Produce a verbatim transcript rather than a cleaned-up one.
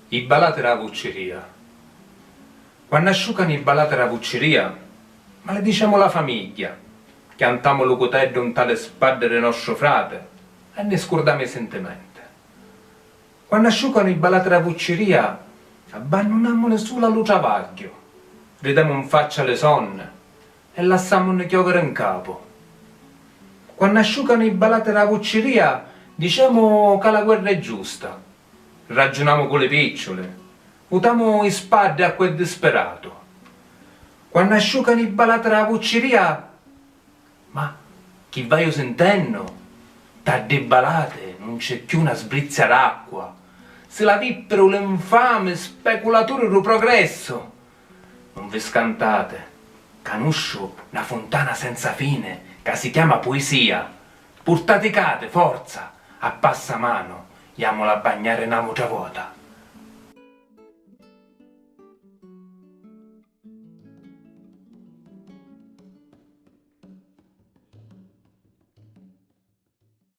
I balati dâ vucciria. Quannu asciucanu i balati dâ vucciria, ma li dicemu la famigghia, chiantamu lu cuteddu nta li spaddi di nostru frati e nni scurdamu i sintimenti. Quannu asciucanu i balati dâ vucciria, abbannunamuli sulu a lu travagghiu, ridemu nfaccia li sonni e lassamunni chioviri ncapu. Quannu asciucanu i balati dâ vucciria, dicemu ca la guerra è giusta, raggiunamu cu li picciuli, vutamu i spaddi a cu è dispiratu. Quannu asciucanu i balati dâ vucciria, ma chi vaiu sintennu? Nta ddi balati nun c'è cchiù na sbrizzia d'acqua. Si la vippiru l'infami speculaturi dû progressu. Nun vi scantati, canusciu na funtana senza fini ca si chiama puisia. Purtaticati, forza, a passamanu, jamula a bagnari n'autra vota.